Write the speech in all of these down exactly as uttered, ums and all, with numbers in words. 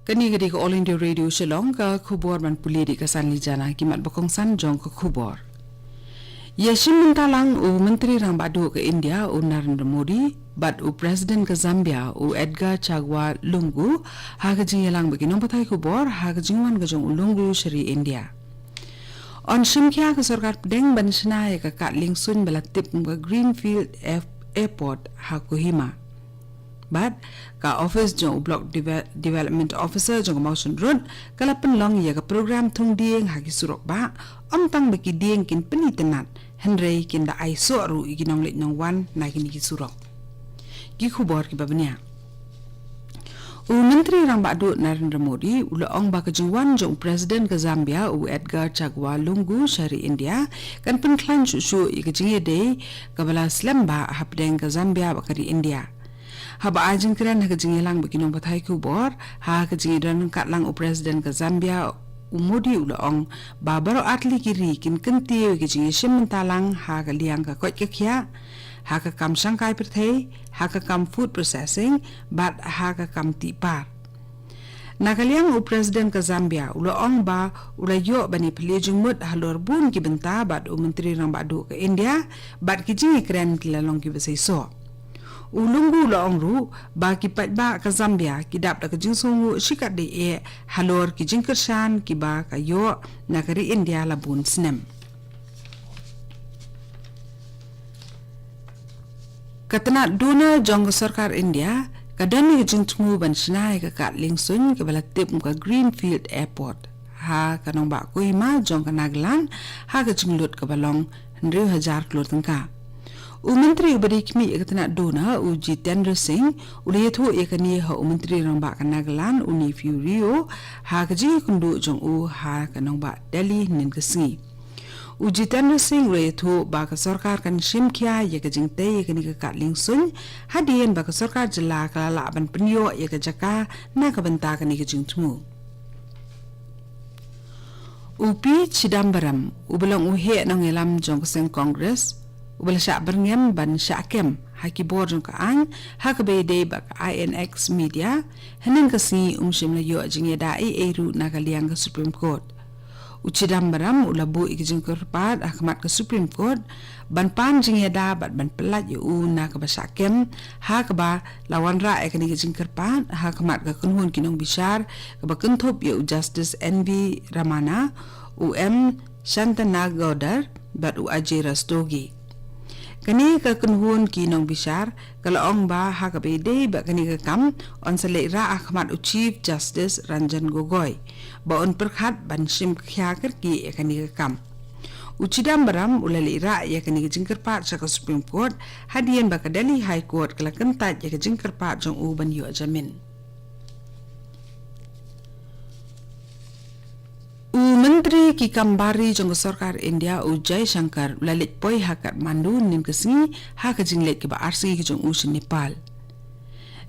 Kane ka dei ka All India Radio Shillong, ka khubor ban pule da ka Sanli Jana. Ki mat ba kongsan jong ka khubor. Ïa shim bynta lang u Myntri Rangbah Duh ka India u Narendra Modi bad u President ka Zambia u Edgar Chagwa Lungu ha ka jingïalang bad ki nongpathai khubor ha ka jingwan ka jong u Lungu sha ri India. Yn shim khia ka sorkar pdeng ban shna ïa ka kad liengsuiñ ba la tip kum ka Greenfield Air-, Airport ha Kohima. Bad ka office jong u Block Deve-, Development Officer jong ka Mawshynrut ka la pynlong ïa ka program thung dieng ha ki surok ba ym tang ba ki dieng kin pynitynnad, hynrei kin da ai soh ruh ïa ki nongleit nongwan na kine ki surok. Ki khubor kiba bniah. U Myntri Rangbah Duh Narendra Modi u la ong ba ka jingwan jong u President ka Zambia u Edgar Chagwa Lungu sha ri India kan pynkhlaiñ shuh shuh ïa ka jingïadei kaba la slem ba hapdeng ka Zambia bad ka ri India. Haba ai jingkren ha ka jingïalang bad ki nongpathai khubor ha ka jingïadon ryngkat lang u President ka Zambia u Modi u la ong ba baroh artylli ki ri kin kyntiew ïa ka jingïashim bynta lang ha ka liang ka koit ka khiah, ha ka kam shangkai pyrthei, ha ka kam food processing bad ha ka kam tih par. Na ka liang u President ka Zambia u la ong ba u la ïoh ban ïaphylliew jingmut halor bun ki bynta bad u Myntri Rangbah Duh ka India bad ki jingïakren ki la long kiba seisoh. U Lungu u la ong ruh ba ki paidbah ka Zambia ki dap da ka jingsngewnguh shikatdei eh halor ki jingkyrshan kiba ka ïoh na ka ri India la bun snem. Ka tnat DoNER jong ka sorkar India ka don ïa ka jingthmu ban shna ïa ka kad liengsuiñ kaba la tip kum ka Greenfield Airport ha ka nongbah Kohima jong ka Nagaland ha ka jinglut kaba long hynriew hajar klur tyngka. U Myntri uba dei khmih ïa ka tnat DoNER u Jitendra Singh u la ïathuh ïa kane ha u Myntri Rangbah ka Nagaland u Neiphiu Rio ha ka jingïakynduh jong u ha ka nongbah Delhi hynnin ka sngi. U Jitendra Singh u la ïathuh ba ka sorkar kan shim khia ïa ka jingtei ïa kane ka kad liengsuiñ hadien ba ka sorkar jylla ka la lah ban pynïoh ïa ka jaka na ka bynta kane ka jingthmu. U P Chidambaram uba long u heh nongïalam jong ka seng Congress uba la shah byrngem ban shah kem ha ki bor jong ka aiñ ha kaba ïadei bad ka I N X Media hynnin ka sngi um shym la ïoh jingïada ei ei ruh na ka liang ka Supreme Court. U Chidambaram u la buh ïa ka jingkyrpad ha khmat ka Supreme Court ban pan jingïada bad ban pyllait ïa u na kaba shah kem, ha kaba la wanrah ïa kane ka jingkyrpad ha khmat ka kynhun ki nongbishar kaba kynthup ïa u Justice N V Ramana, u M Santanagoder bad u Ajay Rastogi. Kane ka kynhun ki nongbishar ka la ong ba ha kaba ïadei bad kane ka kam yn sa leit rah ha khmat u Chief Justice Ranjan Gogoi ba un pyrkhat ban shim khia kyrkieh ïa kane ka kam. U Chidambaram u la leit rah ïa kane ka jingkyrpad sha ka Supreme Court hadien ba ka Delhi High Court ka la kyntait ïa ka jingkyrpad jong u ban ïoh jamin. U Myntri ki kam bar ri jong ka sorkar India u Jaishankar u la leit poi ha Kathmandu hynnin ka sngi ha ka jingleit kaba ar sngi ka jong u sha Nepal.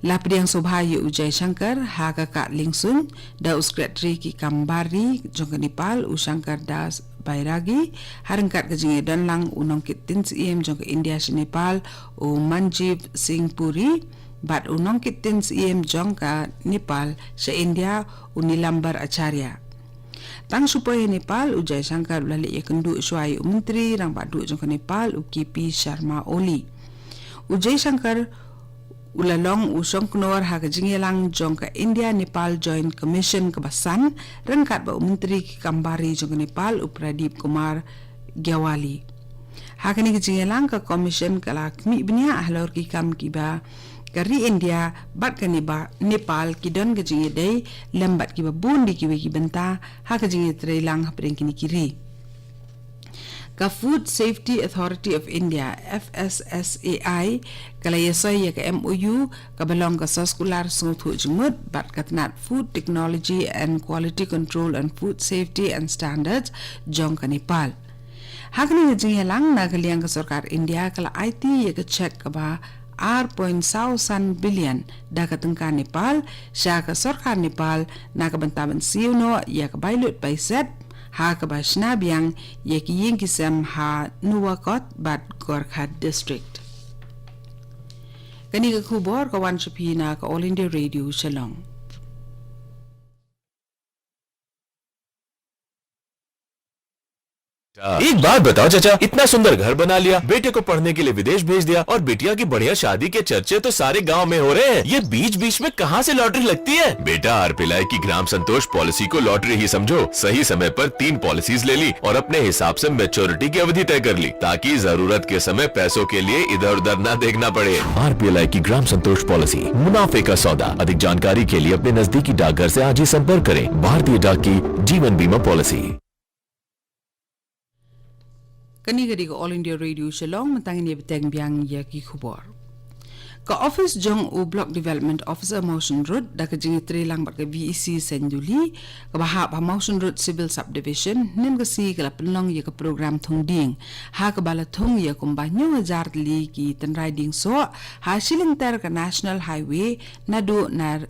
La pdiang sngewbha ïa u Jaishankar ha ka kad liengsuiñ da u Secretary ki kam bar ri jong ka Nepal u Shankar Das Bairagi, ha ryngkat ka jingïadon lang u nongkit tien syiem jong ka India sha Nepal u Manjiv Singh Puri bad u nongkit tien syiem jong ka Nepal sha India u Nilambar Acharya. Tang shu poi ha Nepal, u Jaishankar u la leit ïakynduh shuwa ïa u Myntri Rangbah Duh jong ka Nepal u K P Sharma Oli. U Jaishankar u la long u shongknor ha ka jingïalang jong ka India Nepal Joint Commission kaba san ryngkat bad u Myntri ki kam bar ri jong ka Nepal u Pradip Kumar Gyawali. Ha kane ka jingïalang ka Commission ka la khmih bniah halor ki kam kiba ka ri India bad ka Neba-, Nepal ki don ka jingïadei lem bad kiba bun de kiwei ki bynta ha ka jingïatreilang hapdeng kine ki ri. Ka Food Safety Authority of India, F S S A I, ka la ïasoi ïa ka M O U kaba long ka soskular sngewthuh jingmut bad ka tnat Food Technology and Quality Control and Food Safety and Standards jong ka Nepal. Ha kane ka jingïalang na ka liang ka sorkar India ka la aiti ïa ka cheque kaba ar point saw san billion da ka tyngka Nepal sha ka sorkar Nepal na ka bynta ban siew noh ïa ka bai lut bai set ha kaba shna biang ïa ki ïing ki sem ha Nuwakot bad Gorkha District. Kane ka khubor ka wan sha phi na ka All India Radio Shillong. एक बात बताओ चाचा, इतना सुंदर घर बना लिया, बेटे को पढ़ने के लिए विदेश भेज दिया और बिटिया की बढ़िया शादी के चर्चे तो सारे गांव में हो रहे हैं। ये बीच बीच में कहाँ से लॉटरी लगती है? बेटा, आरपीएलआई की ग्राम संतोष पॉलिसी को लॉटरी ही समझो। सही समय पर तीन पॉलिसीज ले ली और अपने हिसाब से मैच्योरिटी की अवधि तय कर ली, ताकि जरूरत के समय पैसों के लिए इधर उधर ना देखना पड़े। आरपीएलआई की ग्राम संतोष पॉलिसी, मुनाफे का सौदा। अधिक जानकारी के लिए अपने नजदीकी डाकघर से आज ही संपर्क करें। भारतीय डाक की जीवन बीमा पॉलिसी। Kane ka dei ka All India Radio Shillong, mynta ngin ïa bteng biang ïa ki khubor. Ka office jong u Block Development Officer Mawshynrut da ka jingïatreilang bad ka VEC Seiñduli, kaba hap ha Mawshynrut Civil Subdivision, hynnin ka sngi ka la pynlong ïa ka program thung dieng, ha kaba la thung ïa kumba hynñiew hajar tylli ki tynrai dieng soh ha shilynter ka National Highway, naduh na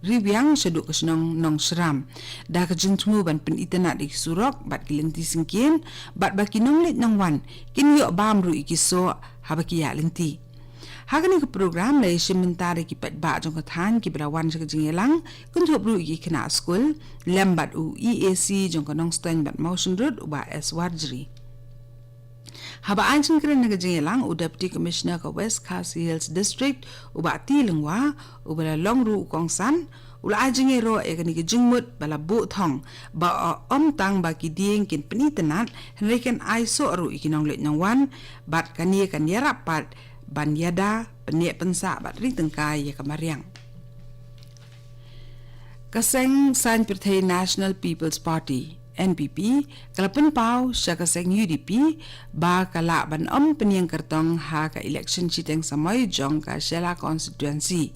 Riwiang shaduh ka shnong Nongshram, da ka jingthmu ban pynitynnad ïa ki surok bad ki lynti syngkien, bad ba ki nongleit nongwan kin ïoh bam ruh ïa ki soh haba ki ïaid lynti. Ha kane ka program la ïashim bynta da ki paidbah jong ka thaiñ kiba la wan sha ka jingïalang, kynthup ruh ïa ki khynnah skul, lem bad u EAC jong ka Nongstoiñ bad Mawshynrut, u Bah S Warjri. Haba ai jingkren ha ka jingïalang, u Deputy Commissioner ka West Khasi Hills District, u Bah T Lyngwa, uba la long ruh u kongsan, u la ai jingïaroh ïa kane ka jingmut ba la buh thong, ba ym tang ba ki dieng kin pynitynnad, hynrei kan ai soh ruh ïa ki nongleit nongwan, bad kane kan ïarap pat ban ïada, pynneh pynsah bad ri tyngkai ïa ka mariang. Ka seng saiñ pyrthei National People's Party, NPP, ka la pynpaw sha ka seng UDP ba ka lah ban ym pynïeng kyrtong ha ka election shiteng samoi jong ka Shella constituency.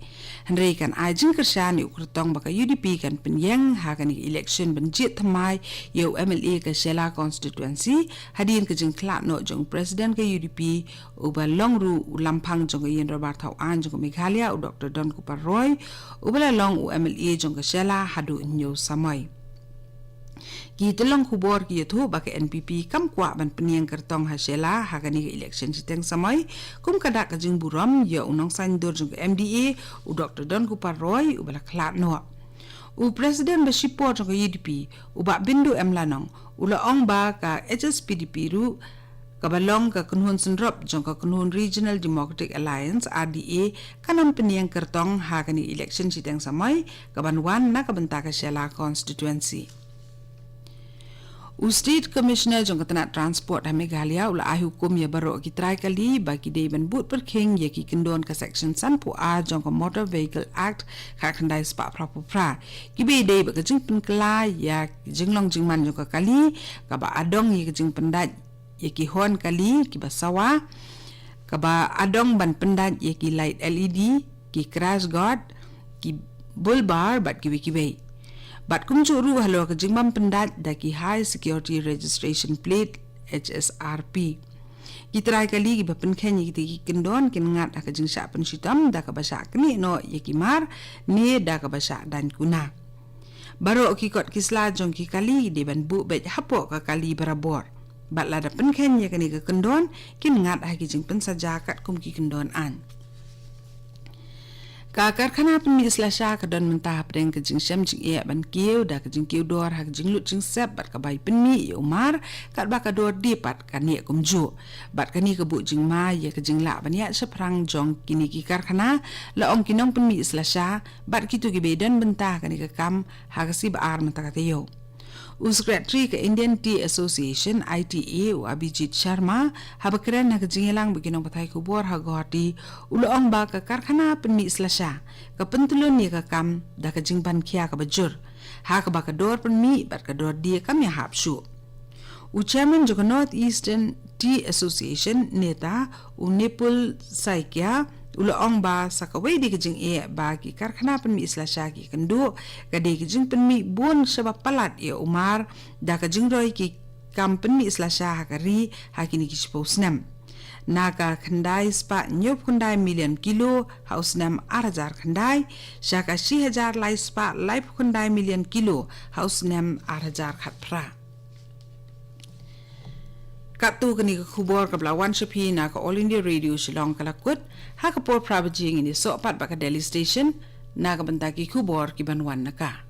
Hynrei kan ai jingkyrshan ïa u kyrtong ba ka UDP kan pynïeng ha kane ka election ban jied thymmai ïa u MLA ka Shella constituency, hadien ka jingkhlad noh jong u President ka UDP, uba long ruh u lamphang jong ka Ïing Dorbar Thaw Aiñ jong ka Meghalaya, u Doktor Donkupar Roy, uba la long u MLA jong ka Shella haduh hynñiew samoi. Ki tyllong khubor ki ïathuh ba ka NPP kam kwah ban pynïeng kyrtong ha Shella ha kane ka election shiteng samoi, kum ka dak ka jingburom ïa u nongsaiñdur jong ka MDA, u Doktor Donkupar Roy, uba la khlad noh. U President ba shipor jong ka UDP, u Bah Bindu M Lanong, u la ong ba ka HSPDP ruh, kaba long ka kynhun synrop jong ka kynhun Regional Democratic Alliance, RDA, kan ym pynïeng kyrtong ha kane election shiteng samoi kaban wan na ka bynta ka Shella constituency. U State Commissioner jong ka tnat Transport ha Meghalaya u la ai hukum ïa baroh ki trai kali ba ki dei ban bud pyrkhing ïa ki kyndon ka section sanphew A jong ka Motor Vehicle Act khatkhyndai spah phraphew phra, kiba ïadei bad ka jingpynkylla ïa ki jinglong jingman jong ka kali, kaba adong ïa ka jingpyndait ïa ki horn kali kiba sawa, kaba adong ban pyndait ïa ki light LED, ki crash guard, ki bull bar bad kiwei kiwei. Bad kumjuh ruh halor ka jingbym pyndait da ki High Security Registration Plate, HSRP. Ki trai kali kiba pynkheiñ ïa kita ki kyndon kin ngat ha ka jingshah pynshitom da kaba shah knieh noh ïa ki mar, ne da kaba shah daiñ kuna. Baroh ki kot ki sla jong ki kali ki dei ban buh beit hapoh ka kali barabor. Bad lada pynkheiñ ïa kane ka kyndon, kin ngat ha ki jingpynsaja katkum ki kyndon aiñ. Ka karkhana pynmih slasha ka don mynta hapdeng ka jingshem jingeh ban kiew da ka jingkiew dor ha ka jinglut jingsep bad ka bai pynmih ïa u mar, katba ka dor die pat ka neh kumjuh. Bad kane ka buh jingma ïa ka jinglah ban ïaid shaphrang jong kine ki karkhana, la ong ki nongpynmih slasha, bad kito kiba ïadon bynta ha kane ka kam ha ka sngi ba ar mynta ka taïew. U Secretary ka Indian Tea Association, I T A, u Abhijit Sharma, haba kren ha ka jingïalang bad ki nongpathai khubor ha Guwahati, u la ong ba ka karkhana pynmih slasha ka pyntlun ïa ka kam da ka jingban khia kaba jur, ha kaba ka dor pynmih bad ka dor die kam ïahap shuh. U Chairman jong ka North Eastern Tea Association, NETA, u Nipul Saikia, u la ong ba sa kawei de ka jingeh ba ki karkhana pynmih slasha ki kynduh, ka dei ka jingpynmih bun shaba palat ïa u mar da ka jingroi ki kam pynmih slasha ha ka ri ha kine ki shiphew snem. Na ka khyndai spah hynñiewphew khyndai million kilo ha u snem ar hajar khyndai, sha ka shi hajar lai spah laiphew khyndai million kilo ha u snem ar hajar khatphra. Katto kane ka khubor kaba la wan sha phi na ka All India Radio Shillong ka la kut, ha ka por phra baje ngin ïasoh pat bad ka Delhi Station na ka bynta ki khubor kiban wan na ka.